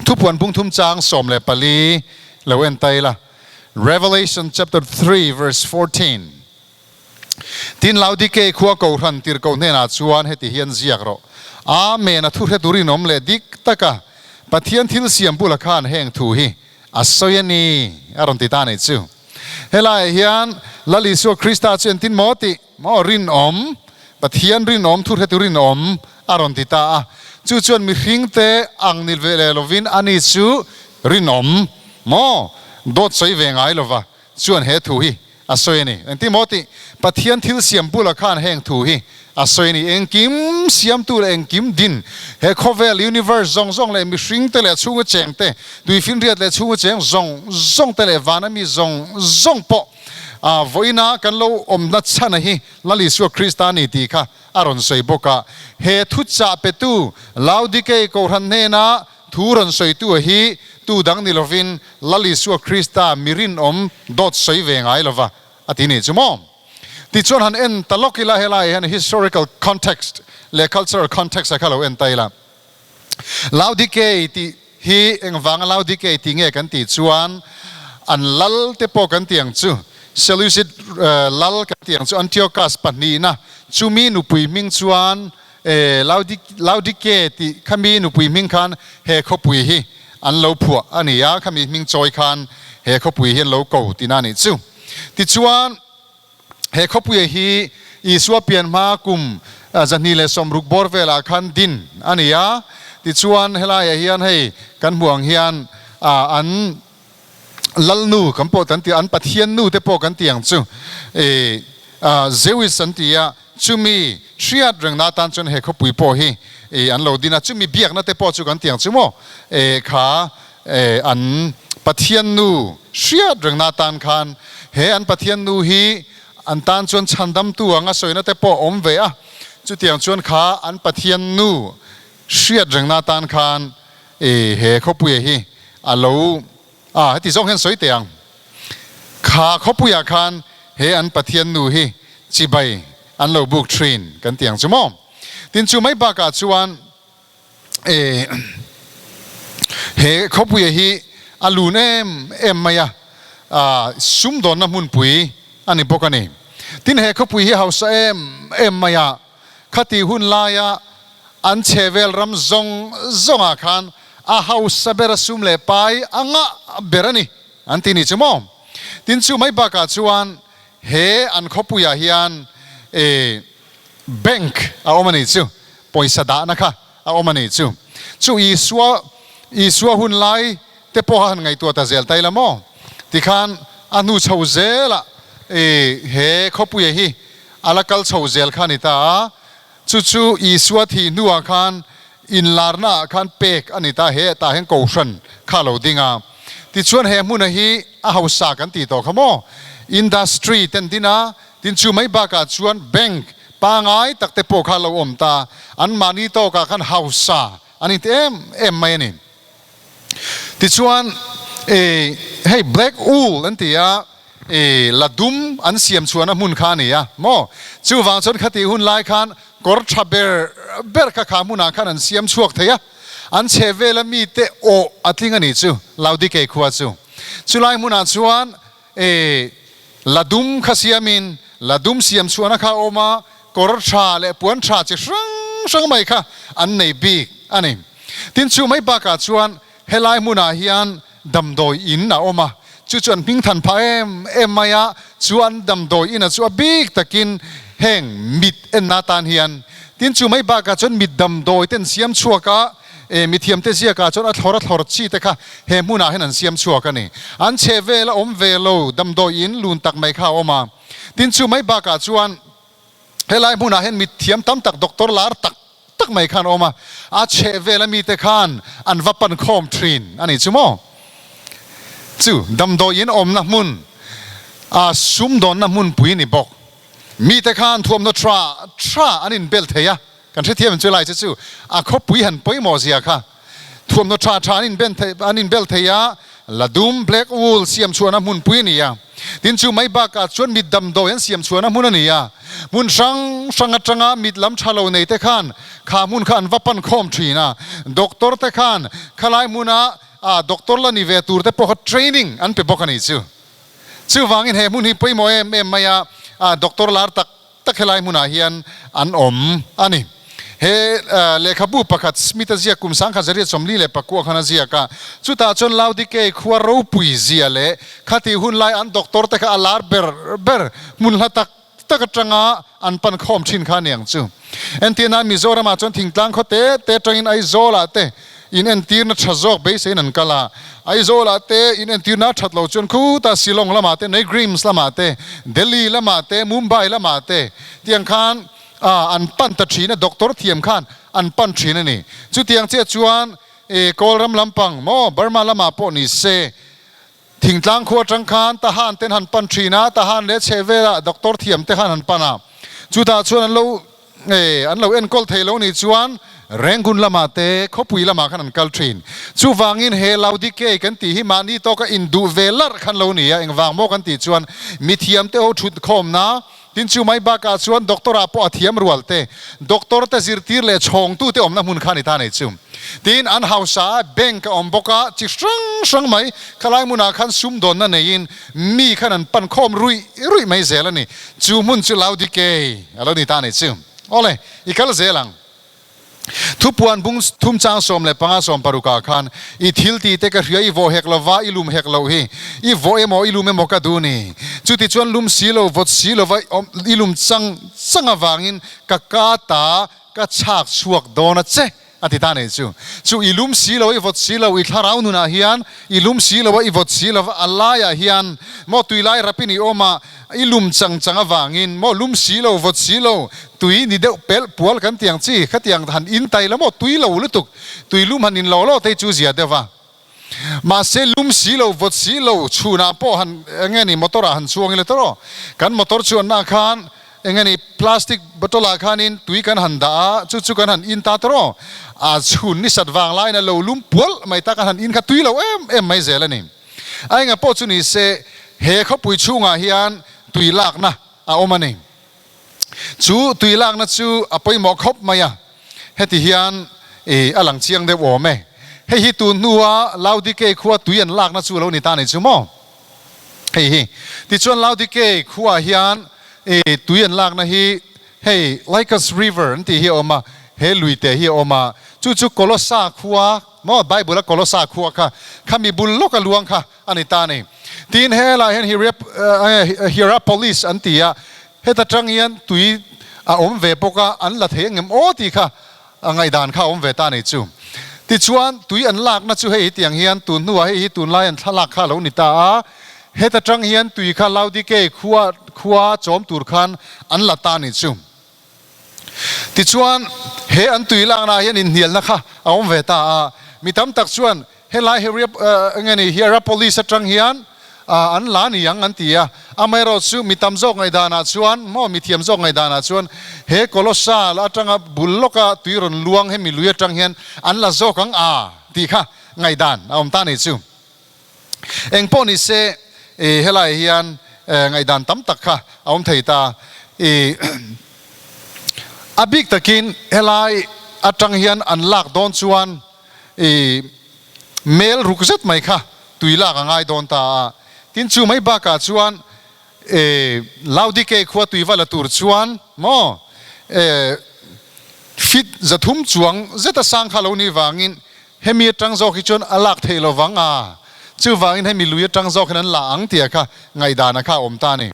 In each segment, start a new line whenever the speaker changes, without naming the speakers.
Thupuan bung thum chang 14 lo en ta ila. Revelation chapter 3 verse 14. Tin Laodike khua kohhran tirhkoh hnenah chuan heti hian ziak rawh, Amen, a thu hre turin awm leh dik taka Pathian thil siam bula khan heng thu hi a sawi a ni, a rawn ti ta a nih chu. Helaiah hian Lal Isua Krista chu entin maw tih maw rinawm, Pathian rinawm, thu hre turin awm a rawn ti ta a. Chu chuan mihringte ang ni ve leh lovin ani chu rinawm maw dawt sawi ve ngai lova chuan he thu hi a sawi a ni. Engtin maw tih? Pathian thil siam bulah khan heng thu hi a sawi a ni. Engkim siamtu leh engkim din, he khawvel, universe, zawng zawng leh mihringte leh chhunga chengte, tuifinriat leh chhunga cheng zawng zawngte leh vana mi zawng zawng pawh a vawiina kan lo awmna chhana hi Lal Isua Krista a ni tih kha a rawn sawi bawk a. He thuchah petu Laodikei Kohhran hnena Thu rawn sawitu a hi tu dang ni lovin Lal Isua Krista mi rinawm dawt sawi ve ngai lova a ti nih chu maw? Tichuan han en ta lawk ila helai hian historical context leh cultural context a kha lo en ta ila. Laodikei tih hi engvanga Laodikei tih nge kan tih chuan an lal te pawh kan tih ang chu Seleucid lal kan tih ang chu Antiochus pahnihna chumi nupui hming chuan E, Laodike tih khami nupui hming khan he khawpui hi an lo phuah a ni a, khami hming chawi khan he khawpui hi an lo ko tihna a nih chu. Tichuan, he khawpuia hi Isua pian hma kum 260 bawr velah khan din a ni a, tichuan helaiah hian hei kan hmuh ang hian an Lalnu kan pawh kan ti a, an Pathian nu te pawh kan ti ang chu. E, Zeus an ti a, chumi hriat rengna atan chuan he khawpui pawh hi e, an lo din a, chumi biakna te pawh chu kan ti ang chu maw? E, kha e, an Pathian nu hriat rengna atan khan he an Pathian nu hi an tan chuan chhandamtu anga sawina te pawh a awm ve a, chutiang chuan kha an Pathian nu hriat rengna atan khan E he khawpuia hi a lo a heti zawng hian sawi teh ang. Kha khawpuiah khan he an Pathian nu hi chibai an lo buk thin kan ti ang chu maw. Tin chu mai bakah chuan e he khawpuia hi a lun em em mai a, a sumdawnna hmunpui a ni bawk a ni. Tin he khawpui hi hausa em em mai a, khati hun laia An chhevel ram zawng zawngah khan a hausa ber a sum leh pai a ngah ber a ni an ti ni chu maw? Tin chu mai bakah chuan he an khawpuiah hian e bank a awm a ni chu, pawisa dahna kha a awm a ni chu. Chu Isua Isua hun lai te pawha han ngaihtuah ta zel ta ila maw? Tikhan a hnu chho zelah e he khawpuia hi a la kal chho zel kha a ni ta a. Chu chu Isua thih hnuah khan inlarna ah khan pek a ni ta, he tah hian Kohhran kha a lo ding a. Tichuan he hmuna hi a hausa kan tih tawh kha maw? Industry ten din a, tin chu mai bakah chuan bank pangai tak te pawh kha a lo awm ta, anmahni tawkah khan hausa an inti em em mai a ni. Tichuan e hei black wool an ti a, e la dum an siam chhuahna hmun kha a ni a maw? Chuvang chuan khatih hun lai khan kawr tha ber ber kha kha hmunah khan an siam chhuak thei a, an chhe vela mite awh a tling a nih chu Laodike khua chu. Chulai hmunah chuan e la dum kha siamin la dum siam chhuahna kha a awm a, kawr tha leh puan tha chi hrang hrang mai kha an nei bik a ni. Tin chu mai bakah chuan helai hmunah hian damdawi in a awm a, chu chu an hming than phah em em mai a, chu an damdawi in a chu a bik takin heng mit enna atan hian tin chu mai bakah chuan mit damdawi te an siam chhuak a, e mithiam te ziakah chuan a thlawr a thlawr chi te kha he hmunah hian an siam chhuak a ni. An chhe vel a awm ve lo damdawi in lun tak mai kha a awm a, tin chu mai bakah chuan Helai hmunah hian mithiam tam tak doctor lar tak tak mai khan a awm a, a chheh vela mite khan an va pan khawm thin a nih chu maw? Chu damdawiin awmna hmun, a sumdawnna hmunpui ni bawk. Mite khan thuamhnaw tha tha an inbel thei a, kan hrethiam em chu lai chu chu a khawpui han pawimawh zia kha. Thuamhnaw tha tha an inben thei an inbel thei a, la dum, black wool, siam chhuahna hmunpui a ni a. Tin chu mai bakah chuan mit damdawi an siam chhuahna hmun a ni a. Hmun hrang hrang atanga mit lam tha lo nei te khan kha hmun kha an va pan khawm thin a. Doctor te khan khalai hmuna doctor la ni ve tur te pawh kha training an pe bawk a nih chu. Chuvangin he hmun hi pawimawh em em mai a, doctor lar tak tak helai hmunah hian an awm a ni. He lehkhabu pakhat Smith-a ziak kum 1944 khan a ziak a, chutah chuan Laodikei khua ropui zia leh khatih hun lai an doctor te kha a lar ber ber hmun hla tak tak atanga an pan khawm thin kha a ni ang chu. Entirna Mizoramah chuan thingtlang khaw te te atangin Aizawlah te in entirna tha zawk beiseiin an kal a, Aizawlah te in entirna a that lo chuan khutah Shillong lamah te, Neighgrims lamah te, Delhi lamah te, Mumbai lamah te tiang khan an pan ta thin a, doctor thiam khan an pan thin a ni. Chutiang chiah chuan Kawlram lampang maw Burma lamah pawh ni se Thingtlang khua atang khan Tahan ten han pan thin a, Tahan leh chheh velah doctor thiam te khan han pan a, chutah chuan an lo an lo enkawl thei lo nih chuan Rangoon lamah te khawpui lamah khan an kal thin. Chuvangin he Laodikei kan tih hi mahni tawka induh ve larh khan lo ni a, engvang maw kan tih chuan mithiam te ho thut khawmna Tin chu mai bakah chuan doctor ah pawh a thiam rual te, doctor te zirtir leh chhawngtu te awmna hmun kha a ni ta nei chu. Tin an hausa a bank a awm bawk a, chi hrang hrang mai khalai hmunah khan sumdawnna neiin mi khan an pan khawm ruih ruih mai zel a ni. Chu hmun chu Laodikei a lo ni ta nei chu. Awle, i kal zel ang. Thupuan bung thum chang 15 16 ah khan, I thil ti te ka hria, i vawh hek lo va, i lum hek loh hi, i vawh emaw i lum emaw ka duh ni. Chutichuan lum si lo, vawt si lo va i lum chang chang avangin ka ka ta ka chhak chhuak dawn a che, a ti ta nei chu. Chu i lum si lo, i vawt si lo, i thlarau nunah hian i lum si lo a, i vawt si lo va, a laiah hian maw tuilai rapin i awm a, I lum chang chang avangin maw lum si lo vawt si lo tui ni deuh pelh pual kan tiang chi khatiang han in tai la maw tui lo lutuk tui lum han in lo lo te chu zia deuh va mahse lum si lo vawt si lo chhunah pawh han enge ni motor ah han chuang ila tawh kan motor chuanna khan enge ni plastic bottle ah khanin tui kan han dah a chu chu kan han in ta tawh a chhun ni sat vang laiin a lo lum pual mai ta kan han in kha tui lo em em mai zel a ni. A enga pawh chu ni se, he khawpui chhungah hian tui lakna a awm a ni. Chu tui lakna chu a pawimawh khawp mai a, heti hian a lang chiang deuh awm e. Hei hi tun hnua Laodikei khua tui an lakna chu a lo ni ta ni chu maw? Hei hi. Tichuan Laodikei khuaah hian tui an lakna hi hei Lycus River an tih hi a awm a, he lui te hi a awm a, chu chu Kolossa khua, Maw Bible a Kolossa khua kha khami bul lawk a luang kha a ni ta a ni. Tin helai hian Hierapolis an ti a, heta tang hian tui a awm ve bawk a, an la thei angem aw tih kha a ngaihdan kha a awm ve ta a ni chu. Tichuan tui an lakna chu hei hetiang hian tun hnuah hei hi tunlai an thlalak kha a lo ni ta a, heta tang hian tui kha Laodikei khua khua chawm tur khan an la ta a ni chu. Tichuan, he an tui laknaah hian inhnialna kha a awm ve ta a. Mi tam tak chuan helai enge ni Hierapolis atang hian an la ni ang an ti a. Amaherawhchu mi tam zawk ngaihdanah chuan maw mi thiam zawk ngaihdanah chuan he Kolossa atanga bul lawka tui rawn luang hemi lui atang hian an la zawk ang a tih kha ngaihdan a awm ta a ni chu. Eng pawh ni se helai hian ngaihdan tam tak kha a awm thei ta. A bik takin helai atang hian an lak dawn chuan mel ruk zet mai kha tui lak a ngai dawn ta a. Tin chu mai bakah chuan Laodike khua tui va la tur chuan maw feet 300 chuang zeta sang kha lo nih vangin Hemi atang zawk hi chuan a lak theih lo vang a, chuvangin hemi lui atang zawk hian an la ang tia kha ngaihdana kha a awm ta a ni.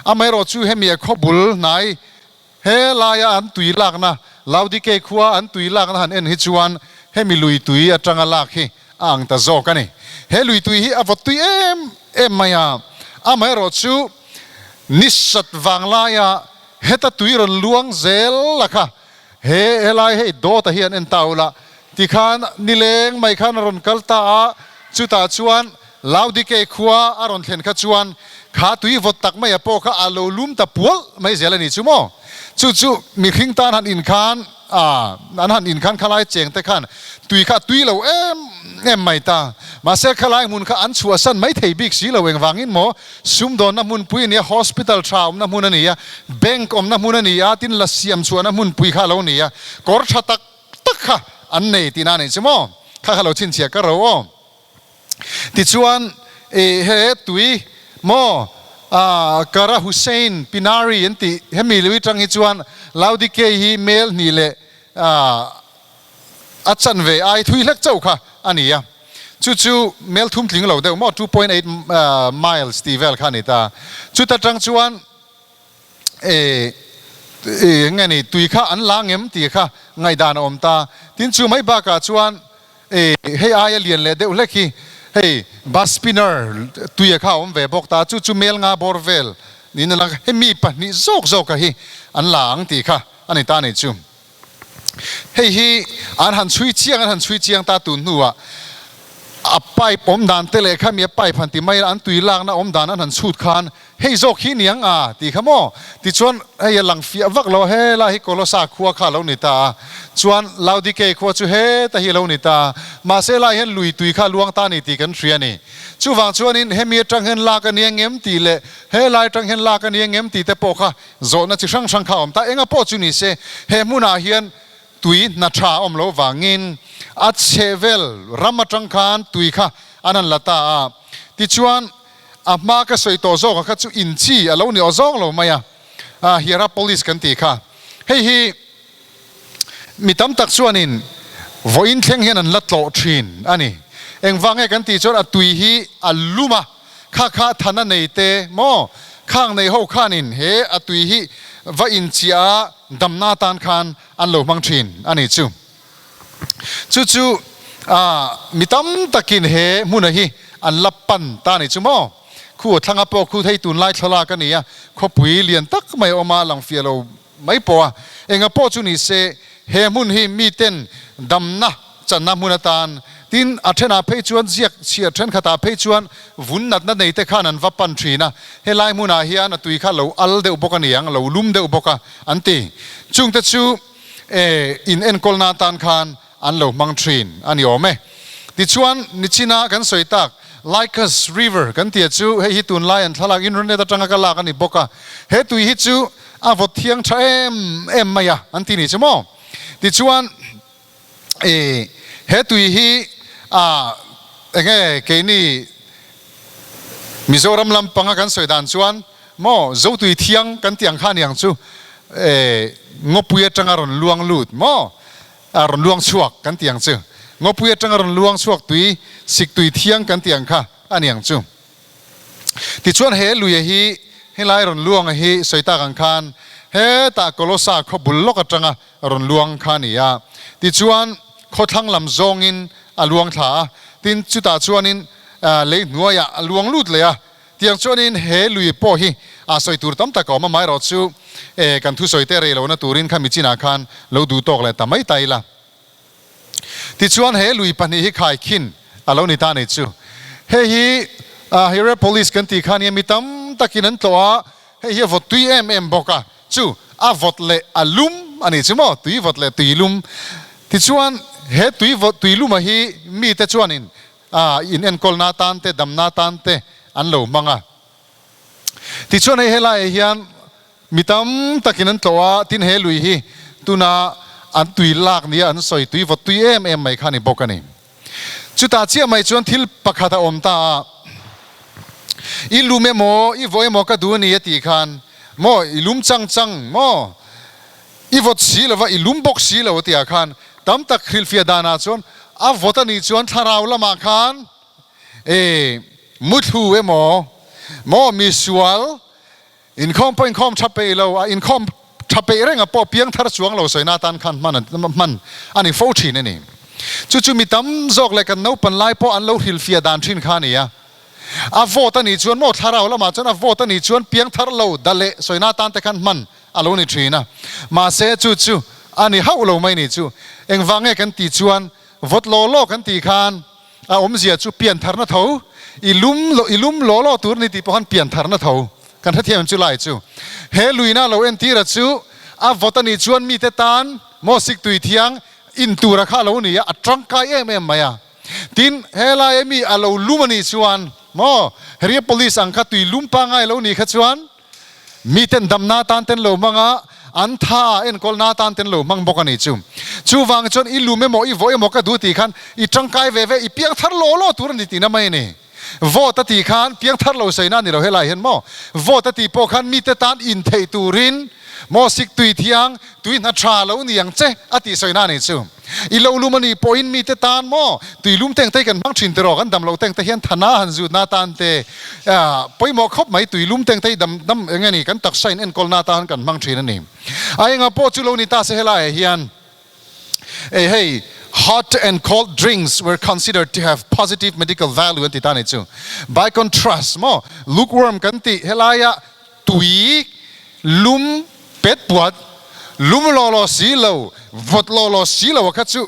Amaherawh chu hemi a khawbul hnai he laia an tui lakna, Laodikei khua an tui lakna han en hi chuan hemi lui tui atanga lak hi a ang ta zawk a ni. He lui tui hi a vawt tui em em mai a, amaherawh chu ni sat vang laia heta tui rawn luang zel la kha He helai hei dawt a hian en ta ula tikhan nileng mai khan a rawn kal ta a, chutah chuan Laodikei khua a rawn thlen kha chuan kha tui vawt tak mai a pawh kha a lo lum ta pual mai zel a ni chu maw? Chu chu mihring tan han in khan a an han in khan khalai cheng te khan tui kha a tui lo em em mai ta. Mahse khalai hmun kha an chhuahsan mai thei bik si lo engvangin maw sumdawnna hmunpui a nia, hospital tha awmna hmun a ni a, bank awmna hmun a ni a, tin la siam chhuahna hmunpui kha a lo ni a, kawr tha tak tak kha an nei tihna a nih chu maw? Kha kha lo chhinchhiah ka ro aw. Tichuan i he tui maw Kara Hussain Pinari an tih hemi lui tang hi chuan Laodikei hi mel hnih leh a chanve ai thui hlek chauh kha a ni a, chu chu mel thum tling lo deuh maw 2.8 miles tih vel kha a ni ta. Chuta tang chuan e nge ni tui kha an la ngem tih kha ngaihdan a awm ta. Tin chu mai bakah chuan e hei aia lian leh deuh hlek hi hei bus spinner tuia kha a awm ve bawk ta, chu chu mel nga bawr vel niin a lang. Hemi pahnih zawk zawka hi an la ang tih kha a ni ta a ni chu. Hei hi an han chhui chiang an han chhui chiang ta tun hnuah a pipe awm dan te leh khami a pipe han ti mai a an tui lakna awm dan an han chhut khan hei zawk hi niang a tih kha maw tichuan hei a lang fiah vak lo a helai hi Kolosa khua kha a lo ni ta a chuan Laodikei khua chu heta hi a lo ni ta a mahse helai hian lui tui kha a luang ta a ni tih kan hria a ni chuvang chuanin hemi atang hian lak a ni ang em tih leh helai atang hian lak a ni ang em tih te pawh kha Zawhna chi hrang hrang kha a awm ta. Enga pawh chu ni se, he hmunah hian tui hna tha a awm loh vangin a chhehvel ram atang khan tui kha an han la ta a. Tichuan, a hma ka sawi tawh zawka kha chu inchi a lo ni aw zawng lo mai a, Hierapolis kan tih kha. Hei hi mi tam tak chuanin vawiin thleng hian an la tlawh thin a ni. Engvang nge kan tih chuan a tui hi a lum a, kha kha thana nei te maw khang nei ho khanin he a tui hi va inchiah a damna atan khan an lo hmang thin a ni chu. Chu chu mi tam takin he hmuna hi an la pan ta a ni chu maw. Khu thlanga pawh khu hei tunlai thlalak a ni a, khawpui lian tak mai a awm a, lang fiah lo mai pawh a, enga pawh chu ni se, he hmun hi miten damna channa hmun atan, tin a thenah phei chuan ziak chhiar thenkhatah phei chuan vun natna nei te khan an va pan thin a, helai hmunah hian a tui kha lo al deuh bawk a ni ang, lo lum deuh bawk a an ti. Chungte chu in enkawlna atan khan an lo hmang thin a ni awm e. Tichuan, nichina kan sawi tak Lycus River kan tia chu hei hi tunlai an thlalak internet atanga ka lak a ni bawk a, he tui hi chu a vawt thiang tha em em mai a an ti ni chu maw. Tichuan, i he tui hi a enge keini Mizoram lampanga kan sawi dan chuan maw Zotui thiang kan tih ang kha aniang chu e ngawpui atanga rawn luang lut maw A rawn luang chhuak kan tih ang chu. Ngawpui atanga rawn luang chhuak tui, sik tui thiang kan tih ang kha a ni ang chu. Tichuan he luia hi helai rawn luanga hi sawi tak ang khan hetah Kolosa khaw bul lawk atanga rawn luang kha a ni a. Tichuan khawthlang lam zawngin a luang thla a, tin chutah chuanin lei hnuaiah a luang lut leh a. Tiang chuanin he lui pawh hi a sawi tur tam tak a awm a, amaherawh chu e kan thusawi te rei lohna turin kha michinah khan lo duh tawk leh ta mai ta ila. Tichuan he lui pahnih hi khaikhin a lo ni ta a ni chu. Hei hi Hierapolis kan tih kha nia mi tam takin an tlawh a, hei hi a vawt tui em em bawk a, chu a vawt leh a lum a ni chu maw, tui vawt leh tui lum. Tichuan he tui vawt tui luma hi mite chuanin A in enkawlna atan te, damna atan te an lo hmang a. Tichuan hei helaiah hian mi tam takin an tlawh a, tin he lui hi tuna an tui lak nia an sawi tui vawt tui em em mai kha a ni bawk a ni. Chutah chiah mai chuan thil pakhat a awm ta a, I lum emaw, i vaw emaw ka duh a ni a tih khan maw i lum chang chang maw? I vawt si lova, i lum bawk si lo tihah khan tam tak hrilhfiah danah chuan a vawt a nih chuan thlarau lamah khan e muthlu emaw maw misual inkhawm pawh inkhawm tha peih lo a inkhawm tha peih reng a pawh piang thar chuang lo sawina atan khan hman hman a ni fo thin a ni. Chu chu mi tam zawk leh kan naupan lai pawh an lo hrilhfiah dan thin kha a ni a. A vawt a nih chuan maw thlarau lamah chuan a vawt a nih chuan piang thar lo da leh sawina atan te khan hman a lo ni thin a, mahse chu chu a ni hauh lo mai ni chu. Engvang nge kan tih chuan vawt law law kan tih khan a awmzia chu pian tharna tho, i lum i lum law law tur ni tih pawh khan pian tharna tho kan hrethiam em chu lai chu. He luina lo entira chu a vawt a nih chuan mite tan maw sik tui thiang in tura kha a lo ni a, a tangkai em em mai a. Tin, helai ami a lo lum a nih chuan maw Hierapolis ang kha tui lum pangai lo nih kha chuan miten damna tan ten lo hmang a, an tha enkawlna tan ten lo hmang bawk a nih chu. Chuvang chuan i lum emaw i vawh emaw ka duh tih khan i tangkai ve ve i piang thar law law tur a ni tihna mai a ni. Vote a tih khan piang thar lo sawi na a ni lo helai hian maw? Vote a tih pawh khan mite tan intheih turin maw sik tui thiang, tui hna tha lo ni ang che a tih sawi na a nih chu. I lo lum a nih pawhin mite tan maw tui lum teng te kan hmang thin tiraw kan dam loh teng te hian thana han zut na tan te pawimawh khawp mai tui lum teng te hi dam dam eng nge ni kan taksa in enkawl na tan kan hmang thin a ni. A enga pawh chu lo ni ta se helaiah hian. Ei hei, hot and cold drinks were considered to have positive medical value an ti ta ni chu. By contrast maw, lukewarm kan tih helaia tui lum pet puat, lum law law si lo, vawt law law si lo a kha chu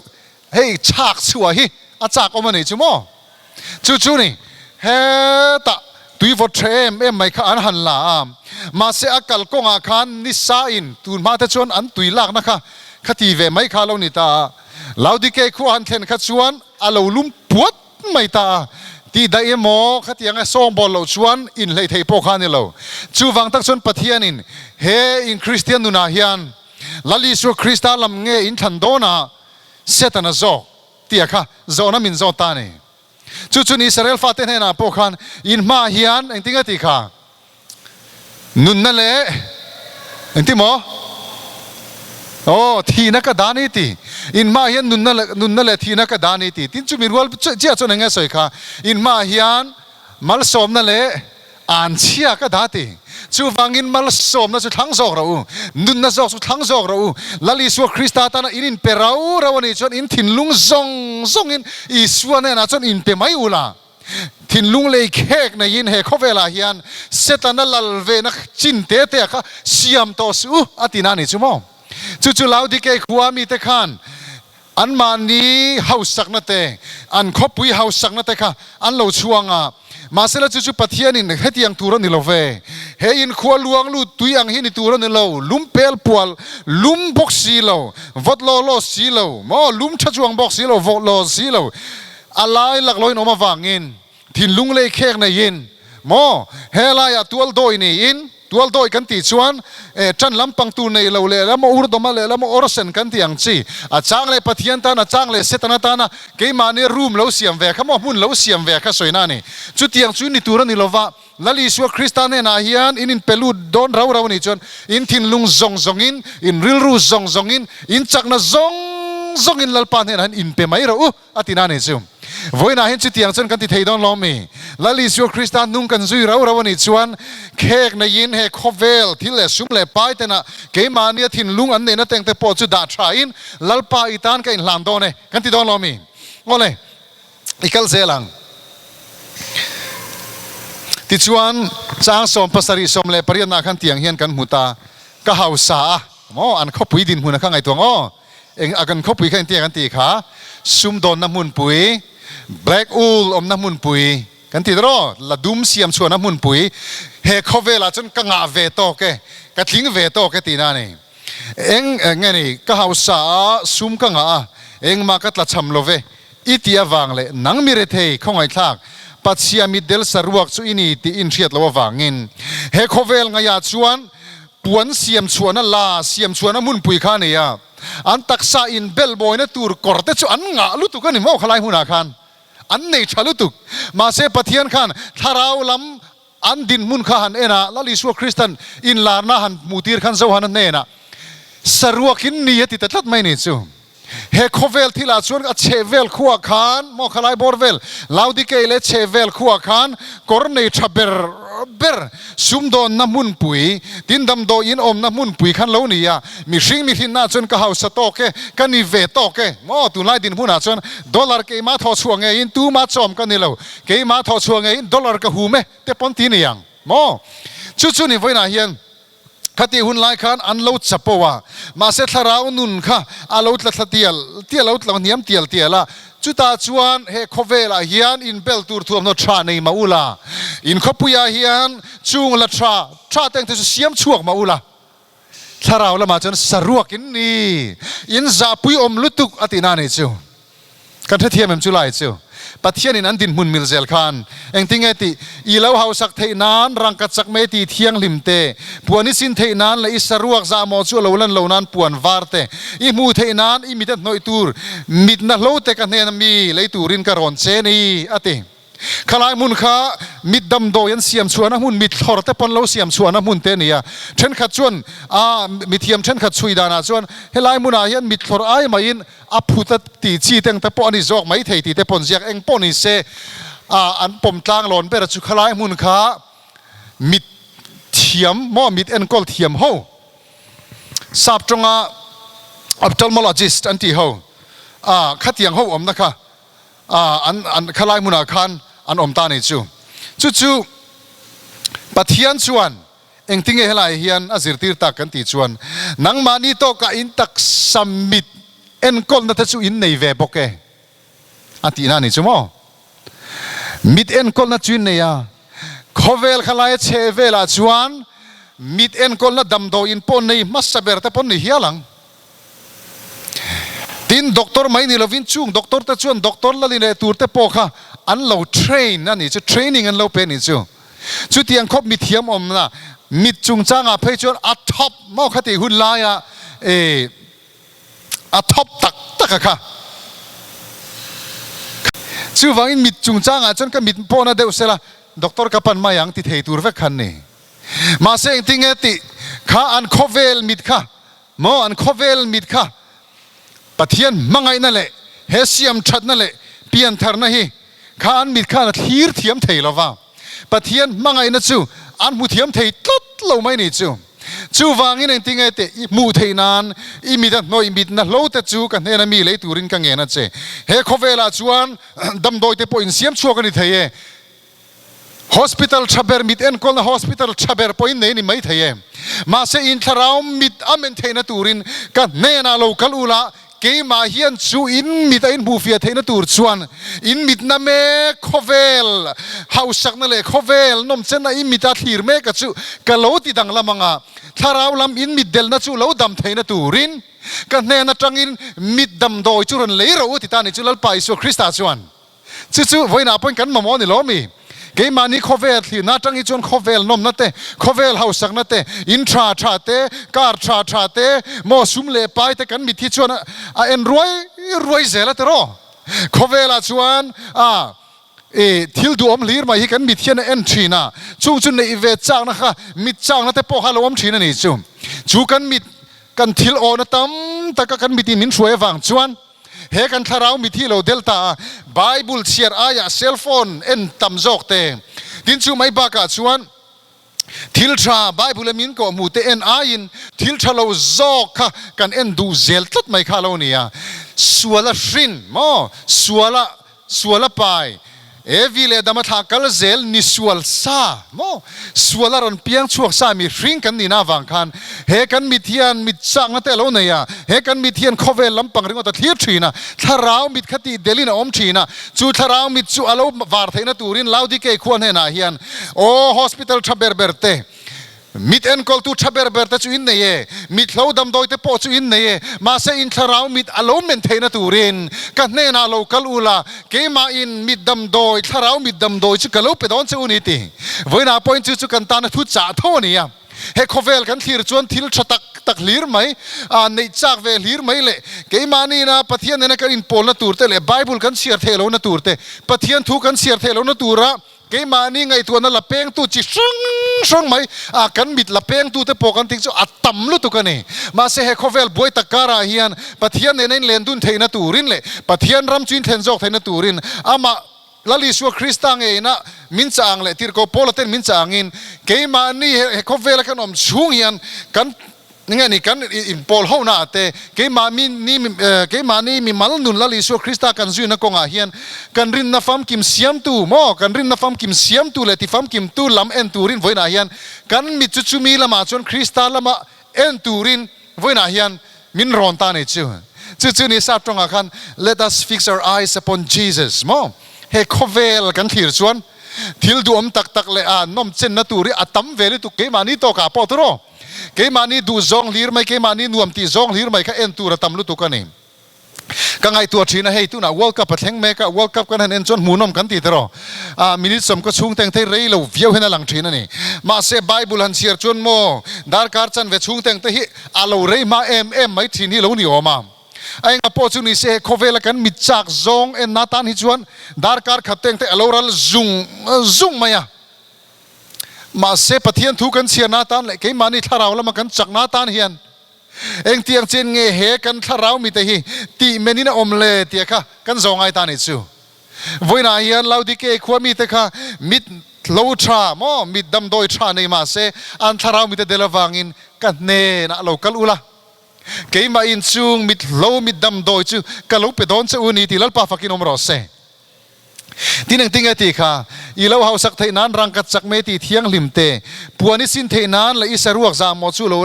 hei chhak chhuah hi a chak awm a ni chu maw. Chu chu ni, hetah tui vawt tha em em mai kha an han la a, mahse a kal kawngah khan nisa in tun hma te chuan an tui lakna kha kha ti ve mai kha a lo ni ta a. Laodikei khua han thlen kha chuan a lo lum puat mai ta a, tih daih emaw khatiang a sawngbawl loh chuan inhleih theih pawh kha a ni lo. Chuvang tak chuan Pathianin he in Kristian nunah hian Lal Isua Krista lam nge in thlan dawn a, Setana zawk Tia kha zawhna min zawt ta a ni. Chu chun Israel fate hnenah pawh khan in hmaah hian engtin nge tih kha? Nunna leh engtin maw? Aw, thihna ka dah ni ti. In hmaah hian nunna leh nunna leh thihna ka dah ni ti. Tin chumi rual chiah chuan eng nge sawi kha? In hmaah hian malsawmna leh An chhia ka dah ti. Chuvangin malsawmna chu thlang zawk rawh u, nunna zawk chu thlang zawk rawh u. Lal Isua Krista tana in inpe rau rau a nih chuan in thinlung zawng zawngin Isua hnenah chuan inpe mai u la. Thinlung lei khek neiin he khawvelah hian Setana lal vehna chin te te a kha siam tawh suh u a ti na a nih chu maw? Chu chu Laodikei khua mite khan Anmahni hausakna te, an khawpui hausakna te kha an lo chhuang a, mahsela chu chu Pathianin hetiang tur a ni lo ve. He in khua luang lut tui ang hi ni tur a ni lo, lum pel pual, lum bawk si lo, vawt law law si lo, maw lum tha chuang bawk si lo, vawt law si lo, a lai laklawin awm avangin Thinlung lei khek neiin maw helaiah tual dawi niin tual dawi kan tih chuan eh tan lampang tur nei lo leh lama urdawma leh lama awrsen kan tih ang chi a chang leh Pathian tan a chang leh Satan atana keimahni room lo siam ve kha maw hmun lo siam ve kha sawina a ni. Chutiang chu ni tur a ni lova Lal Isua Krista hnenah hian in inpe lut dawn rau rau a nih chuan in thinlung zawng zawngin in rilru zawng zawngin in chakna zawng zawngin Lalpa hnenah hian inpe mai rawh u. A ti na nih chu. Vawiinah hian chutiang chuan kan ti thei dawn lo mi? Lal Isua Krista hnung kan zui rau rau a nih chuan khek neiin he khawvel thil leh sum leh pai tenah keimahnia thinlung an neihna tengte pawh chu dah thain Lalpa i tan ka inhlan dawn e kan ti dawn lo mi? Awle, i kal zel ang. Tichuan, chang 78 18 nah khan tiang hian kan hmu ta, ka hausa a, maw an khawpui dinhmun a kha ngaihtuah ang aw. Eng a kan khawpui kha engtiang kan tih kha? Sumdawnna hmunpui, black wool awmna hmunpui kan ti tawh, la dum siam chhuahna hmunpui, he khawvelah chuan ka ngah ve tawk e, ka tling ve tawk e tihna a ni. Eng nge ni, ka hausa a, sum ka ngah a, engmah ka tla cham lo ve i tih avang leh nang mi rethei khawngaihthlak Pathian mitdel saruak chu i ni tih inhriat loh avangin he khawvel ngaihah chuan Puan siam chhuahna la siam chhuahna hmunpui kha a ni a, an taksa inbel mawina tur kawr te chu an ngah lutuk a ni maw khalai hmunah khan an nei tha lutuk. Mahse Pathian khan thlarau lam an dinhmun kha han en a, Lal Isua Kristan inlarna han hmuh tir khan Johana hnenah saruakin ni a ti ta tlat mai ni chu. He khawvel thilah chuan a chheh vel khuah khan maw khalai bawr vel Laodikei leh chheh vel khuah khan kawr nei tha ber ber sumdawnna hmunpui tin damdawi in awmna hmunpui khan lo ni a, mihring mihrinna chuan ka hausa tawk e, ka ni ve tawk e maw tunlai dinhmunah chuan dollar keimah thawh chhuah ngeiin tuma chawm ka ni lo, keimah thawh chhuah ngeiin dollar ka hum e te pawn ti ni ang maw chu chu ni vawiinah hian. Khatih hun lai khan an lo chapo a, mahse thlarau nun kha a lo tla thla tial tial, a lo tla hniam tial tial a. Chutah chuan he khawvelah hian inbel tur thuamhnaw tha nei mah ula, in khawpuiah hian chung la tha tha te ang te chu siam chhuak mah ula, thlarau lamah chuan saruak in ni, in zahpui awm lutuk a tihna a nih chu. Kan hrethiam em chu lai chu. Pathianin an dinhmun mil zel khan engtinge tih i lo hausak theih nan rangka chak mai ti thianghlim te, puan i sin theih nan leh i saruak zahmawh chu a lo lan lo nan puan var te i hmuh theih nan i mit a hnawih tur mitna hlo te ka hnena mi lei turin ka rawn che ni, a ti. Khalai hmun kha mit damdawi an siam chhuahna hmun, mit thlawr te pawn lo siam chhuahna hmun te a ni a. Thenkhat chuan a mithiam thenkhat chhui danah chuan helai hmunah hian mit thlawr ai maiin a phut a ti chi te ang te pawh a ni zawk mai thei tih te pawn ziak eng pawh ni se a an pawm tlang lawn ber chu khalai hmun kha mit thiam maw mit enkawl thiam ho sap tawnga ophthalmologist an tih ho a khatiang ho awmna kha an an khalai hmunah khan an awm ta a ni chu. Chu chu Pathian chuan engtinge helai hian a zirtir tak kan tih chuan nangmahni tawkah in taksa mit enkawlna te chu in nei ve bawk e a tihna a ni chu maw. Mit enkawlna chu in nei a, khawvel khalai a chhe velah chuan mit enkawlna damdawiin pawh nei hmasa ber te pawn ni hial ang. Tin, doctor mai ni lovin chung doctor te chuan doctor la ni leh tur te pawh kha an lo train a nih chu, training an lo pe a nih chu. Chutiang khawp mithiam awmna mit chungchangah phei chuan a thawp maw kha tih hun laia eh a thawp tak tak a kha. Chuvangin mit chungchangah chuan ka mit pawhna deuh sela doctor ka pan mai ang ti thei tur vek khan ni. Mahse engtinge tih kha an khawvel mit kha Maw an khawvel mit kha Pathian hmangaihna leh he siam thatna leh piantharna hi kha an mit khan a thlir thiam thei lo va, Pathian hmangaihna chu an hmu thiam thei tlat lo mai ni chu. Chuvangin engtinge teh i hmuh theih nan i mit a hnawih mitna hlo te chu ka hnena mi lei turin ka ngen a che. He khawvelah chuan damdawi te pawh insiam chhuak a ni thei e. Hospital tha ber mit enkawlna hospital tha ber pawhin nei a ni mai thei e. Mahse in thlarau mit a men theihna turin ka hnenah lo kal ula, keimah hian chu in mit a inhmuhfiah theihna tur chuan in mitna mek khawvel hausakna leh khawvel nawmchenna i mit a thlir mek a chu ka lo ti danglam ang a, thlarau lam in mit delna chu lo dam theihna turin ka hnen atangin mit damdawi chu rawn lei rawh u ti ta ni chu Lalpa Isua Krista chuan. Chu chu vawiinah pawhin kan mamawh a ni lo mi? Keimahni khawvel thlirna atang hi chuan khawvel nawmna te, khawvel hausakna te, in tha tha te, car tha tha te, maw sum leh pai te kan mit hi chuan a en ruai ruai zel a tiraw? Khawvelah chuan a i thil duhawm hlir mai hi kan mit hian a en thin a, chung chu neih ve chakna kha mit chakna te pawh kha a lo awm thin a ni chu. Chu kan mit kan thil awhna tam taka kan mitin min hruai avang chuan, He kan thlarau mithi lo delta a Bible chhiar aiah cell phone en tam zawk te. Tin chu mai bakah chuan thil tha Bible a min kawh hmu te en aiin thil tha lo zawk kha kan en duh zel tlat mai kha lo nia. Sual a hrin maw? Sual a Sual a pai, Evi leh Adama thlah kal zel ni sual sa maw? Sual a rawn piang chhuak sa mihring kan nihna avang khan he kan mit hian mit chakna te a lo nei a, he kan mit hian khawvel lampang ringawt a thlir thin a, thlarau mit kha tih delin a awm thin a, chu thlarau mit chu a lo var theihna turin Laodikei khua hnenah hian aw hospital tha ber ber te, Mit enkawltu tha ber ber te chu in nei e, mit hlo damdawi te pawh chu in nei e, mahse in thlarau mit a lo men theihna turin ka hnenah lo kal u la, keimahin mit damdawi, thlarau mit damdawi chu ka lo pe dawn che u ni ti. Vawiinah pawhin chu chu kan tana thu chah tho a ni a. He khawvel kan thlir chuan thil tha tak tak hlir mai, neih chak ve hlir mai leh keimahniina Pathian nena kan inpawlna tur te leh Bible kan chhiar theih lohna tur te, Pathian thu kan chhiar theih lohna tura, Keimahni ngaihtuahna la pengtu chi hrang hrang mai a kan mit la pengtu te pawh kan tih chu a tam lutuk a ni. Mahse he khawvel buai tak karah hian Pathian nena inlen dun theihna turin leh Pathian ram chu inthlen zawk theihna turin amah Lal Isua Krista ngeina min chah ang leh Tirhkoh Paula ten min chah angin keimahni he khawvela kan awm chhung hian kan Nge ni kan inpawl ho na te keimah mi ni keimah ni mi mal nun Lal Isua Krista kan zuina kawngah hian kan rinna famkim siamtu maw kan rinna famkim siamtu leh ti famkimtu lam en turin vawiinah hian kan mit chu chumi lamah chuan Krista lama en turin vawiinah hian min rawn ta nei chu chu chu ni sap tawngah khan let us fix our eyes upon Jesus maw he khawvel kan thlir chuan thil duhawm tak tak leh a nawmchenna tur hi a tam ve lutuk keimahni tawkah pawh tawh Keimahni duh zawng hlir mai, keimahni nuam tih zawng hlir mai kha en tur a tam lutuk a ni. Ka ngaihtuah thin a, hei tunah World Cup a thleng mek a, World Cup kan han en chuan hmuhnawm kan ti tiraw? Ah, minute sawmkaw chhung teng te rei lo viau hian a lang thin a ni. Mahse Bible han chhiar chuan maw darkar chanve chhung teng te hi a lo rei hma em em mai thin hi lo ni awm a. A enga pawh chu ni se he khawvela kan mit chak zawng en na tan hi chuan darkar khat teng te a lo ral zung zung mai a. Mahse Pathian thu kan chhiar na tan leh keimahni thlarau lama kan chak na tan hian Engtiang chen nge he kan thlarau mite hi tih men in a awm le tia kha kan zawh ngai ta nih chu. Vawiinah hian Laodike khua mite kha mit lo tha maw mit damdawi tha nei mah se an thlarau mite del avangin ka hnenah lo kal ula keimah in chung mit lo mit damdawi chu ka lo pe dawn che u ni tih Lalpa fakin awm rawh se. Tin engtin nge tih kha i lo hausak theih nan rangkhat chak mai tih thianghlim te, puan i sin theih nan leh i saruak zah maw chu lo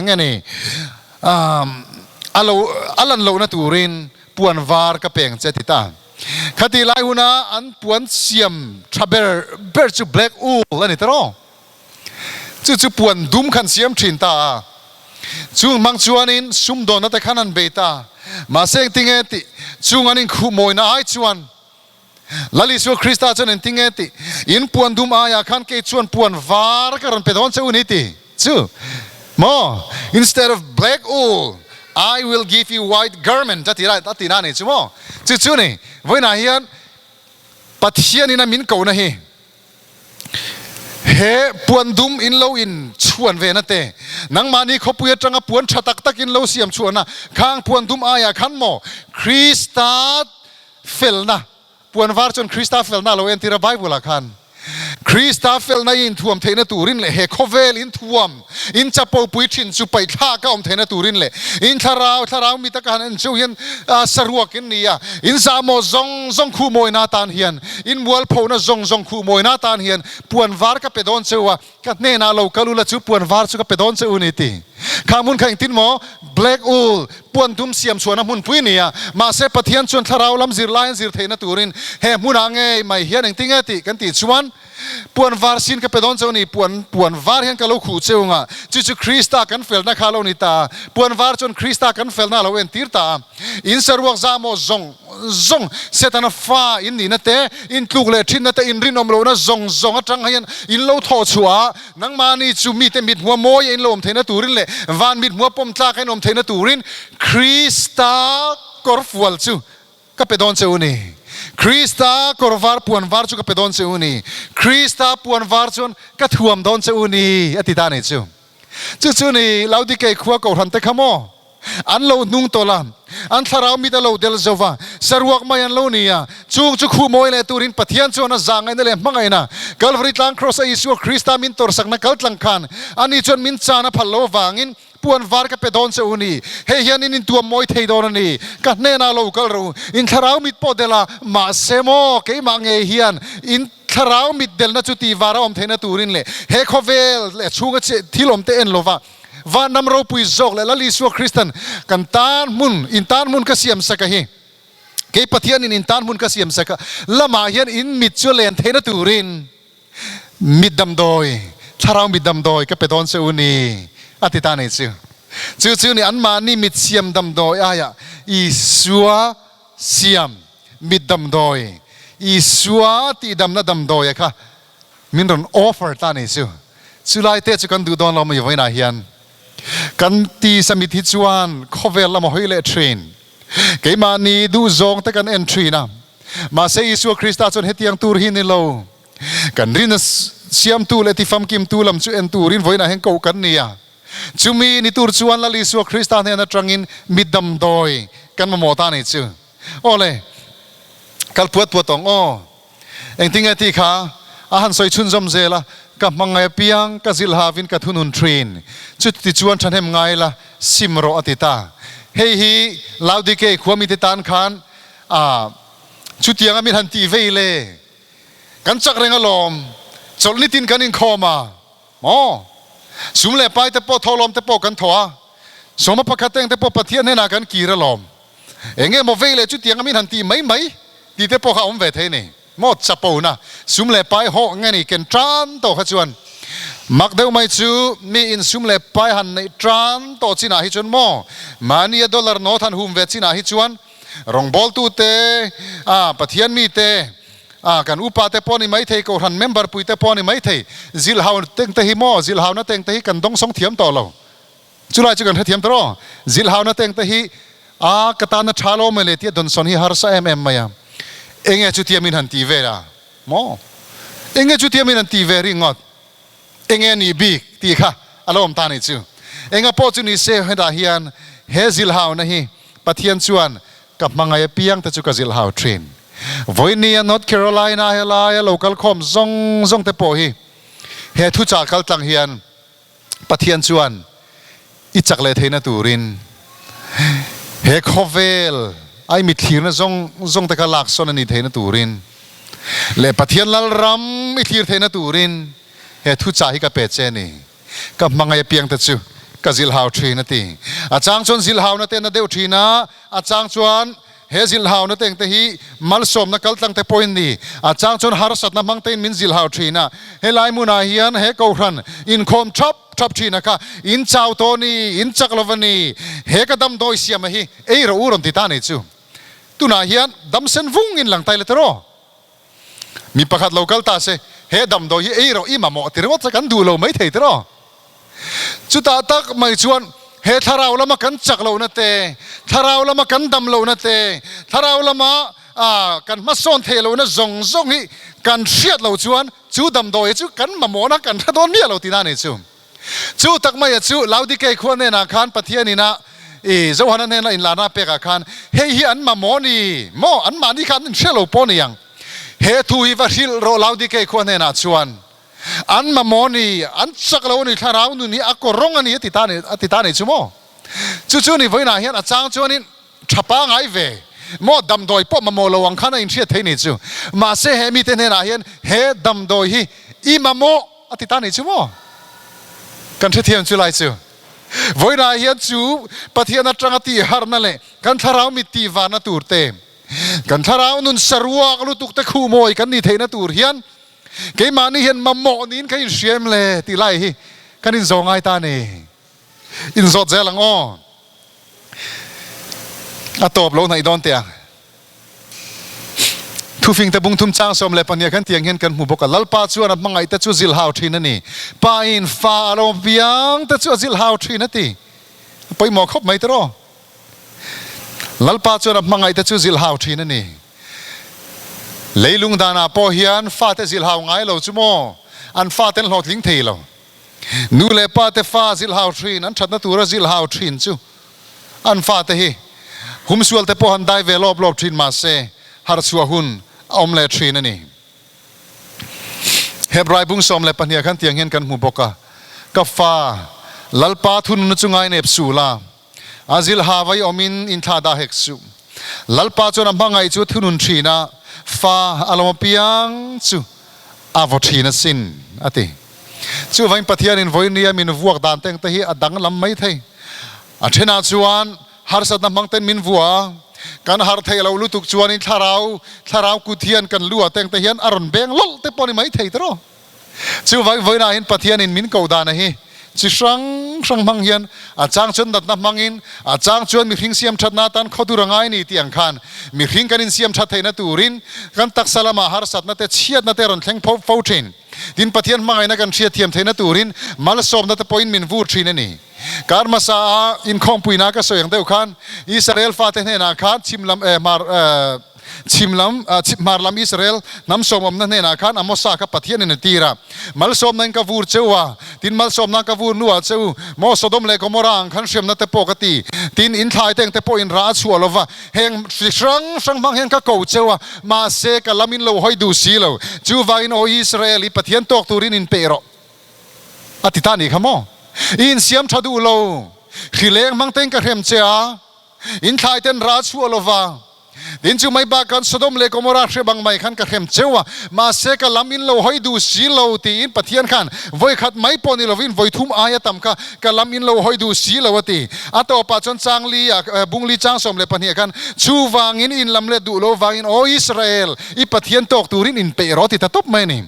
nge ni a lo a lan lohna turin puan var ka peng che ti ta. Khati lai huna an puan siam tha ber ber chu black wool a ni tawh. Chu chu puan dum khan siam thin ta a, chung hmang chuanin sumdawnna te khan an bei ta. Mahse engtinge tih chung an inkhuh mawina ai chuan Lal Isua Krista chuan engtinge tih in puan dum aiah khan kei chuan puan var ka rawn pe dawn che u ni ti chu maw instead of black wool I will give you white garment a ti lai a ti na ni chu maw chu chu ni vawiinah hian Pathianin a min kohna hi He puan dum in lo in chhuan ve na te, nangmahni khawpui atanga puan tha tak tak in lo siam chhuahna khang puan dum aiah khan maw Krista felna, puan var chuan Krista felna a lo entir a Bible ah khan. Krista felna i inthuam theihna turin leh he khawvel inthuam, in chapo pui thin chu paihthlak a awm theihna turin leh in thlarau, thlarau mi taka han en cheu hian saruak in ni a, in zahmawh zawng zawng khuh mawina atan hian, in mualphona zawng zawng khuh mawina atan hian puan var ka pe dawn cheu a, ka hnenah lo kal ula chu puan var chu ka pe dawn cheu u ni ti. Kha hmun kha engtin maw black wool puan dum siam chhuahna hmunpui ni a, mahse Pathian chuan thlarau lam zirlai an zir theihna turin he hmunah ngei mai hian engtin nge tih kan tih chuan, Puan var sin ka pe dawn cheu ni, puan puan var hian ka lo khuh cheu nga, chu chu Krista kan felna kha a lo ni ta a, puan var chuan Krista kan felna a lo entir ta a. In saruak za maw zawng zawng, Setana fa in nihna te, in tluk leh thinna te, in rinawm lohna zawng zawng atang hian in lo thawh chhuah a, nangmahni chu mite mithmua mawi a in lo awm theihna turin leh van mithmua pawm tlak a in awm theihna turin Krista kawrfual chu Ka pe dawn che u ni. Krista kawr var puan var chu ka pe dawn che u ni. Krista puan var chuan ka thuam dawn che u ni, a ti ta ni chu. Chu chu ni Laodikei khua kohhran te kha maw? An lo hnung tawlh a, an thlarau mit a lo del zo va, saruak mai an lo ni a. Chung chu khuh mawi leh turin Pathian chuan a zah ngaihna leh hmangaihna, Kalvari tlang Kraws a Isua Krista min tawrsakna kal tlang khan ani chuan min chan a phal lo avangin Puan var ka pe dawn che u ni, hei hian in intuam mawi thei dawn a ni, ka hnenah lo kal rawh u, in thlarau mit pawh del a, mahse maw keimah ngei hian in thlarau mit delna chu tih var a awm theihna turin leh he khawvel leh chhunga thil awm te en lova vanram ropui zawk leh Lal Isua Kristan kan tan hmun, in tan hmun ka siam sak a hi. Kei Pathianin in tan hmun ka siam sak a, lamah hian in mit chu len theihna turin Mit damdawi, thlarau mit damdawi ka pe dawn che u ni, a ti ta nei chu. Chu chu ni anmahni mit siam damdawi aiah Isua siam mit damdawi, Isua tihdamna damdawi a kha min rawn offer ta nei chu. Chu lai te chu kan duh dawn lo mai vawiinah hian. Kan tisa mit hi chuan khawvel lam a hawi leh thin. Keimahni duhzawng te kan en thin a. Mahse Isua Krista chuan hetiang tur hi ni lo. Kan rin a siamtu leh tifamkimtu lam chu en turin vawiinah hian koh kan ni a. Chumi ni tur chuan Lal Isua Krista hnen atangin mi damdawi kan mamawh ta ni chu. Aw le, kal puat puat awng aw. Engtinge tih kha a han sawi chhunzawm zel a, ka hmangaih apiang ka zilh havin ka thunun thin. Chuti chuan thahnem ngai la, sim rawh a ti ta. Hei hi Laodikei khua mite tan khan A, chutianga min han tih vei le, kan chak reng alawm, chawlh nitin kan inkhawm a, maw? Sum leh pai te pawh thawhlawm te pawh kan thaw a, sawma pakhat eng te pawh Pathian hnenah kan kir alawm. Eng nge maw vei le chutianga min han tih mai mai tih te pawh kha a awm ve thei ni. Maw chapona, sum leh pai hawh nge ni ken tan tawh kha chuan mak deuh mai chu mi in sum leh pai han neih tan tawh chinah hi chuan maw mahnia dollar note han hum ve chinah hi chuan. Rawngbawltute, a Pathian mite, a kan upate pawh a ni maithei, Kohhran member puite pawh a ni maithei, zilhau tengte hi maw, zilhauna tengte hi kan dawngsawng thiam tawh lo. Chulai chu kan hrethiam ta rawh. Zilhauna tengte hi a ka tana tha lo mai le tia dawnsawn hi harsa em em mai a. Enge chutia min han ti ve a maw? Enge chutia min han ti ve ringawt? Enge nih bik tih kha a lo awm ta nih chu. Enga pawh chu ni se hetah hian he zilhauna hi Pathian chuan ka hmangaih apiang te chu ka zilhau thin. Vawinia North Carolina helaia lo kalkhawm zawng zawng te pawh hi he thuchah kaltlang hian Pathian chuan i chak leh theihna turin he khawvel a i mithlirna zawng zawng te kha laksawn a nih theihna turin leh Pathian Lalram i thlir theihna turin he thuchah hi ka pe che a ni. Ka hmangaih apiang te chu ka zilhau thin a ti. A chang chuan zilhauna te na deuh thin a, a chang chuan He zilhhauna te engte hi malsawmna kaltlang te pawhin ni. A chang chuan harsatna hmang tein min zilhau thin a. Helai hmunah hian he kohhran inkhawm thap thap thin a kha in chau tawh ni, in chak lo va ni. He ka damdawi siama hi ei rawh u rawn ti ta nei chu. Tunah hian damsen vung in lang tai la tiraw? Mi pakhat lo kal ta se, he damdawi hi ei rawh i mamawh ti ringawt che kan duh lo mai thei tiraw? Chutah tak mai chuan he thlarau lama kan chak lohna te, thlarau lama kan dam lohna te, thlarau lama kan hmasawn theih lohna zawng zawng hi kan hriat loh chuan chu damdawi chu kan mamawhna kan hre dawn miah lo tihna a ni chu. Chu tak maia chu Laodikei khua hnenah khan Pathian ina i Johana hnena inlarna pekah khan hei hi an mamawh ni maw? Anmahni kha an inhre lo pawh ni ang. He thu hi va hrilh rawh Laodikei khua hnenah chuan an mamawh ni, an chak lo a ni, thlarau nun hi a kaw rawng a ni a ti ta a ti ta ni chu maw? Chu chu ni vawiinah hian a chang chuanin tha pangai ve maw damdawi pawh mamawh lo ang khan a inhriat thei ni chu. Mahse he mite hnenah hian he damdawi hi i mamawh a ti ta ni chu maw? Kan hrethiam chu lai chu. Vawiinah hian chu Pathian atanga tihharna leh kan thlarau mit tihvarna tur te, kan thlarau nun saruak lutuk te khuhmawi kan ni theihna tur hian keimahni hian mamawh niin ka inhria em le tih lai hi kan inzawh ngai ta a ni. Inzawt zel ang aw. A tawp lo hnaih dawn teh ang. Thufing te bungthum chang 12 khan tiang hian kan hmu bawk a, Lalpa chuan a hmangaih te chu zilhau thin a ni. Pa in fa a lo piang te chu a zilhau thin a ti. A pawimawh khawp mai tiraw. Lalpa chuan a hmangaih te chu zilhau thin a ni. Leilung danah pawh hian fate zilhau ngai lo chu maw an faten hlawhtling thei lo. Nu leh pa te fa zilhau thin, an thatna tura zilhau thin chu an fate hi humsual te pawh han dai ve lawp lawp thin mahse harhchhuah hun a awm leh thin a ni. Hebrai bung 12 khan tiang hian kan hmu bawk a, Ka fa, Lalpa thununa chu ngainep suh la, a zilha vai awmin inthlah dah hek suh. Lalpa chuan a hmangaih chu thunun thin a, fa a lo apiang chu a vaw thin asin, a ti. Chuvain Pathianin vawinia min vuak dan teng te hi a danglam mai thei. A thenah chuan harsatna hmang ten min vua a, kan har theih lo lutuk chuanin thlarau, thlarau kut hian kan lu ah teng te hian a rawn beng lawlh te pawh a ni mai thei tiraw. Chuvain vawiinah hian Pathianin min koh dana hi chi hrang hrang hmang hian a chang chuan natna hmangin, a chang chuan mihring siam thatna atan khawdur a ngai ni tih ang khan mihring kan insiam that theihna turin kan taksa lamah harsatna te chhiatna te rawn thleng pho fo thin. Tin, Pathian hmangaihna kan hriatthiam theihna turin malsawmna te pawhin min vur thin a ni. Kar hmasa a inkhawmpuina ka sawi ang deuh khan Israel fate hnenah khan chhim lam eh hmar eh chhim lam hmar lam Israel hnam sawmawmna hnenah khan Amosa kha Pathianin a tir a, Malsawmna in ka vur cheu a, tin malsawmna ka vur hnuah cheu maw Sodom leh Gomorrah ang khan hriamna te pawh ka ti, tin in thlai te ang te pawh in rah a chhuah lo va, heng hri hrang hrang hmang hian ka ko cheu a, mahse ka lam in lo hawi duh si lo, chuvangin aw Israel i Pathian tawk turin in peih rawh a ti ta nih kha maw? I insiam tha duh lo, hri leng hmang tein ka hrem che a, in thlai ten rah a chhuah lo va. Tin chu mai bakah Sodom leh Gomorrah hre bang mai khan ka hrem cheu a, mahse ka lam in lo hawi duh si lo tiin Pathian khan vawikhat mai pawh ni lovin vawithum aia tam kha ka lam in lo hawi duh si lo a ti. A tawpah chuan changli ah bungli chang 12 khan chuvangin in lam let duh lo vangin Aw Israel, i Pathian tawk turin in peih rawh ti ta tawp mai a ni.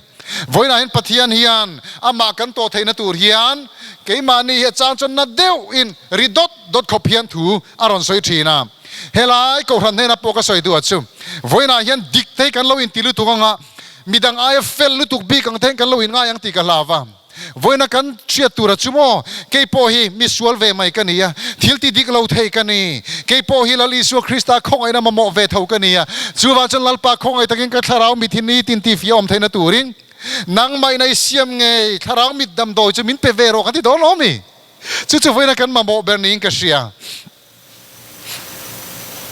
Vawiinah hian Pathian hian amah kan tawh theihna tur hian keimahni hi a chang chuan na deuhin ri dawt dawt khawp hian thu a rawn sawi thin a. Helai Kohhran hnena pawh ka sawi duh a chu, vawiinah hian dik te hi kan lo inti lutuk ang a, midang aia fel lutuk bik ang te hian kan lo inngai ang tih ka hlau va. Vawiina kan hriat tur a chu maw, kei pawh hi mi sual ve mai ka ni a, thil ti dik lo thei ka ni. Kei pawh hi Lal Isua Krista khawngaihna mamawh ve tho ka ni a, chuvang chuan Lalpa khawngaih takin ka thlarau mit hi nitin tihfiah awm theihna turin nangmahina i siam ngei thlarau mit damdawi chu min pe ve rawh kan ti dawn lo mi? Chu chu vawiina kan mamawh ber niin ka hria.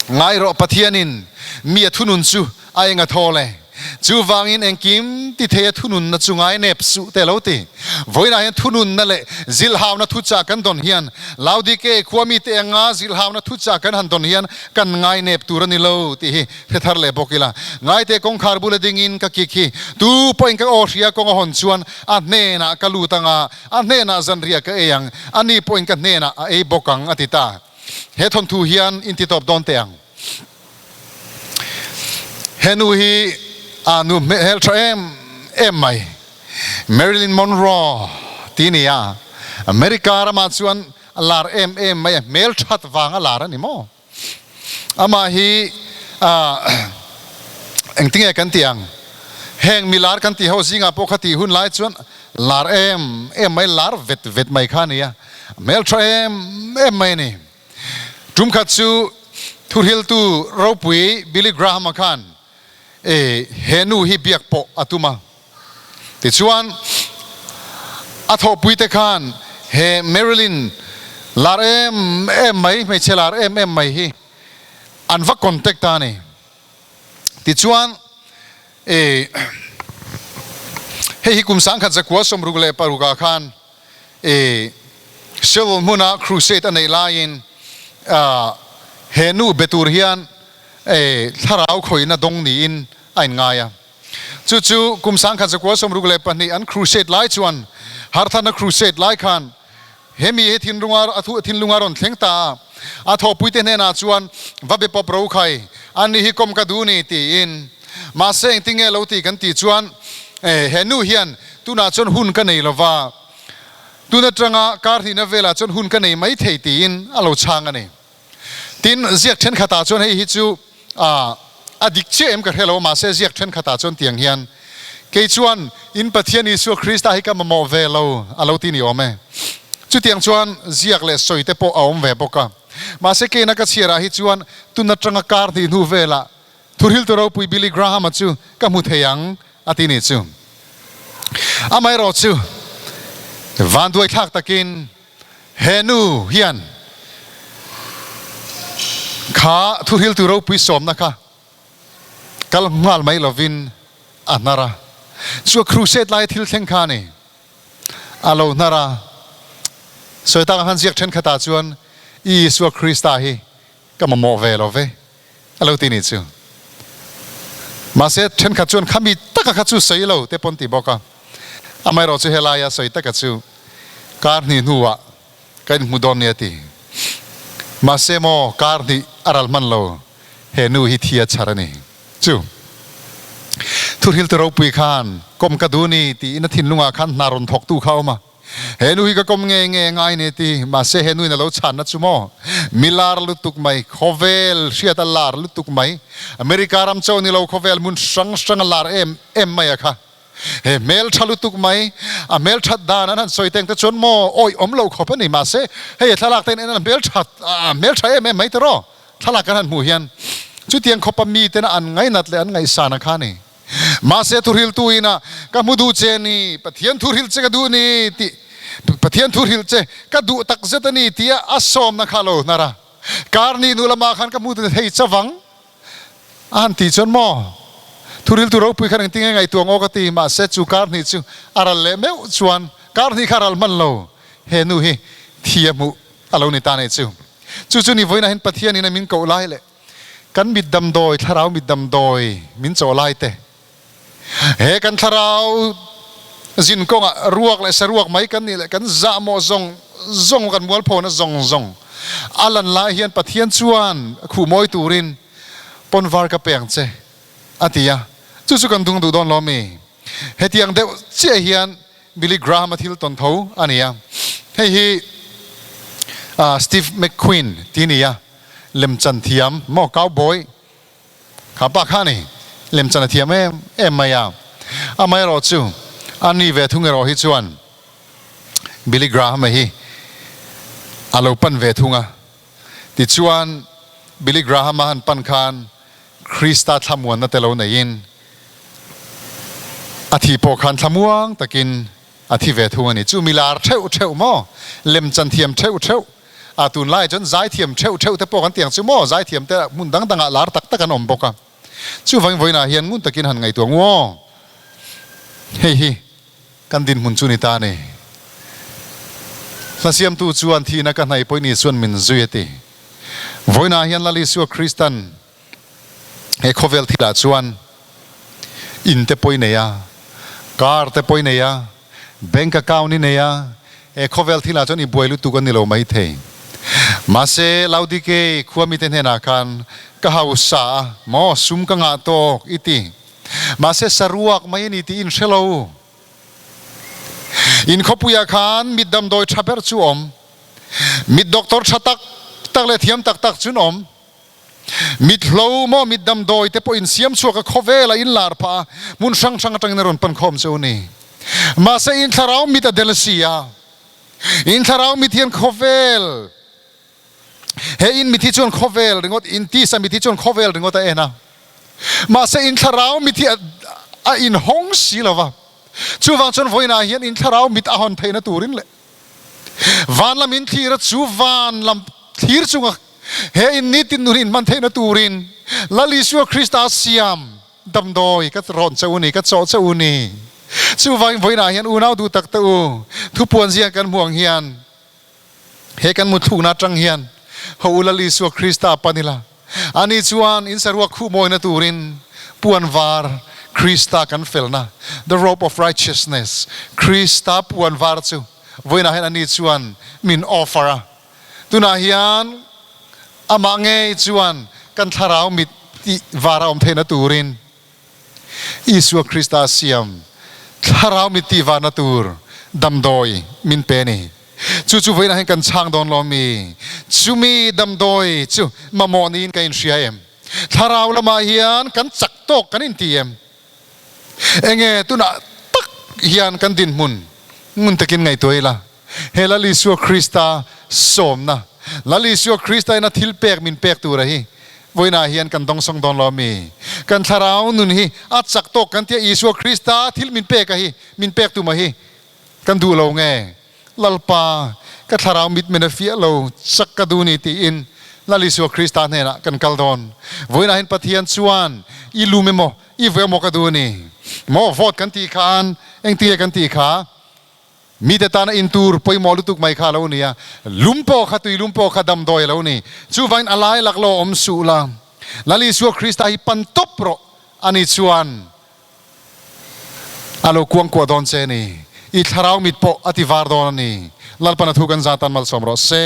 Ngai rawh Pathianin mi a thunun chu a eng a thawl e. Chuvangin engkim ti thei a thununna chu ngai nep suh te lo ti. Vawiinah hian thununna leh zilhauna thuchah kan dawn hian Laodike khua mite anga zilhauna thuchah kan han dawn hian kan ngai nep tur a ni lo tih hi hre thar leh bawk ila. Ngaite kawngkhar bula dingin ka kik hi tu pawhin ka aw hria kawng a hawn chuan a hnenah ka lut anga A hnenah zanriah ka ei ang, ani pawhin ka hnenah a ei bawk ang, a ti ta. He thawnthu hian in ti tawp dawn teh ang. He nu hi a nu hmel tha em em mai, Marilyn Monroe ti ni a, America ramah chuan a lar em em mai a, hmel that vang a lar a ni maw? Amah hi engtinge kan tih ang? Heng mi lar kan tih ho zingah pawh kha tih hun lai chuan lar em em mai, lar vet vet mai kha a ni a, hmeltha em em mai a ni. Tum khat chu thuhriltu ropui Billy Graham-a khan he nu hi biak pawh a tum a. Tichuan, a thawhpuite khan he Marilyn lar em em mai, hmeichhe lar em em mai hi an va contact ta a ni. Tichuan, hei hi kum 1966 ah khan Seoul hmuna crusade a neih laiin he nu be tur hian thlarau khawihna dawng niin a inngai a. Chu chu kum 1962 an crusade lai chuan Harthana crusade lai khan hemi hi thinlunga a thu thinlunga rawn thleng ta a, a thawhpuite hnenah chuan va be pawp ro khai ani hi kawm ka duh ni tiin mahse engtinge lo ti kan tih chuan he nu hian tunah chuan hun ka nei lova tun atanga kar hnihna velah chuan hun ka nei mai thei tiin a lo chhang a ni. Tin, ziak thenkhatah chuan hei hi chu a dik chiah em ka hre lo, mahse ziak thenkhatah chuan tiang hian, Kei chuan in Pathian Isua Krista hi ka mamawh ve lo, a lo ti ni awm e. Chutiang chuan ziak leh sawi te pawh a awm ve bawk a. Mahse keina ka chhiarah hi chuan tun atanga kar hnih hnu velah Thuhriltu ropui Billy Graham-a chu ka hmu thei ang, a ti ni chu. Amaherawh chu vanduaithlak takin He nu hian kha thuhriltu ropui sawmna kha kal nghal mai lovin a hnar a, chu a crusade laia thil thleng kha a ni. A lo hnar a, sawi tak ang khan ziak thenkhatah chuan Isua Krista hi ka mamawh ve lo ve a lo ti ni chu. Mahse thenkhat chuan khami taka kha chu sawi lo te pawn ti bawk a, amaherawh chu helaia sawi taka chu kar hnih hnuah ka inhmu dawn nia ti. Mahse maw kar hnih a ral hman lo, he nu hi thi a chhar a ni chu. Thuhriltu ropui khan kawm ka duh ni tiin a thinlungah khan hna rawn thawktu kha a awm a. He nu hi ka kawm nge nge ngai ni ti, mahse he nuin a lo chhanna chu maw? Mi lar lutuk mai, khawvel hriat a lar lutuk mai, America ram chaw ni lo khawvel hmun hrang hrang a lar em em mai a kha. He hmel tha lutuk mai, a hmel that dan an han sawi teng te chuan maw awih awm lo khawp a ni, mahse hei a thlalak te in en a hmel that a hmel tha em em mai te raw thlalak an han hmuh hian chutiang khawpa mi tena an ngainat leh an ngaihsan a kha a ni. Mahse thuhriltu ina ka hmu duh che ni, Pathian thuhrilh che ka duh ni tih, Pathian thuhrilh che ka duh tak zet a ni tia a sawmna kha a lo hnar a. Kar ni hnu lamah khan ka hmu thei chavang a han tih chuan maw thuhriltu ropui khan engtin nge ngaihtuah ngaw ka ti, mahse chu kar hnih chu a ral leh meuh chuan kar hnih kha a ral hman lo, he nu hi thi a hmuh a lo ni ta nei chu. Chu chu ni vawiinah hian Pathian in a min koh lai leh Kan mit damdawi, thlarau mit damdawi min chaw lai te, he kan thlarau zin kawngah ruak leh saruak mai kan nih leh kan zahmawh zawng zawng kan mualphona zawng zawng a lan lai hian Pathian chuan khuh mawi turin pawnvar ka pe ang che a ti a, chu chu kan dung duh dawn lo mi? Hetiang deuh chiah hian Billy Graham-a thil tawn tho a ni a, hei hi Steve McQueen ti a ni a. Lemchan thiam maw cowboy kha pa kha ni lemchan a thiam em em mai a. Amaherawh chu a ni ve thung erawh hi chuan Billy Graham-a hi a lo pan ve thung a. Tichuan Billy Graham-a han pan khan Krista thlamuanna te lo neiin a thi pawh khan thlamuang takin a thi ve thung a ni. Chu mi lar theuh theuh maw? Lemchan thiam theuh theuh a tunlai chuan zaithiam theuh theuh te pawh kan ti ang chu maw? Zaithiam te hmun dang dangah lar tak tak an awm bawk a. Chuvangin vawiinah hian ngun takin han ngaihtuah ngu aw. Hei hi kan dinhmun chu ni ta a ni. Hla siamtu chuan thihna ka hnaih pawhin Isuan min zui a ti. Vawiinah hian Lal Isua Kristan he khawvel thilah chuan in te pawh i nei a, car te pawh i nei a, bank account i nei a, he khawvel thilah chuan i buai lutuk a ni lo maithei. Mahse, Laodikei khua mite hnenah khan ka hausa a, maw sum ka ngah tawk i ti. Mahse, saruak mai a ni tih in hre lo. In khawpuiah khan mit damdawi tha ber chu awm. Mit doctor tha tak tak leh thiam tak tak chun awm. Mit hlo maw mit damdawi te pawh in siam chhuak a khawvel a in lar phah a, hmun hrang hrang atangin a rawn pan khawm che u ni. Mahse in thlarau mit a del si a, in thlarau mit hian khawvel he in mit hi chuan khawvel ringawt, in tisa mit hi chuan khawvel ringawt a en a, mahse in thlarau mit hi a inhawng si lo va. Chuvang chuan vawiinah hian in thlarau mit a hawn theihna turin leh van lam in thlir a chu van lam thlir chunga he in nitin nun in hman theihna turin Lal Isua Krista siam damdawi ka rawn che u ni, ka chawh che u ni. Chuvangin vawiinah hian unau duh tak te u, thupuan ziang kan hmuh ang hian he kan muthlukna atang hian ho u Lal Isua Krista pan ila, ani chuan in saruak khuh mawina turin puan var Krista kan felna, the robe of righteousness, Krista puan var chu vawiinah hian ani chuan min offer a. Tunah hian amah ngei chuan kan thlarau mit tih var a awm theihna turin Isua Krista siam thlarau mit tih varna tur damdawi min pe a ni. Chu chu vawiinah hian kan chhang dawn lo mi? Chumi damdawi chu mamawh niin ka inhria em? Thlarau lamah hian kan chak tawk kan inti em? Enge tunah tak hian kan dinhmun ngun takin ngaihtuah ila, he Lal Isua Krista sawmna, Lal Isua Krista ina thil pek min pek tura hi vawiinah hian kan dawngsawng dawn lo ami? Kan thlarau nun hi a chak tawk kan tia Isua Krista thil min pek a hi, min pek tuma hi kan duh lo nge? Lalpa, ka thlarau mitmen a fiah lo, chak ka duh ni tiin Lal Isua Krista hnenah kan kal dawn. Vawiinah hian Pathian chuan i lum emaw, i ve emaw ka duh a ni. Maw vote kan tih khan engtinge kan tih kha? Mite tana in tur pawimawh lutuk mai kha a lo ni a, lum pawh kha tui lum pawh kha damdawi a lo ni. Chuvangin a lai lak lo awm suh la, Lal Isua Krista hi pan tawp rawh, ani chuan a lo kuangkuah dawn che a ni. I thlarau mit pawh a ti var dawn a ni. Lalpan a thu kan zatan malsawm rawh se.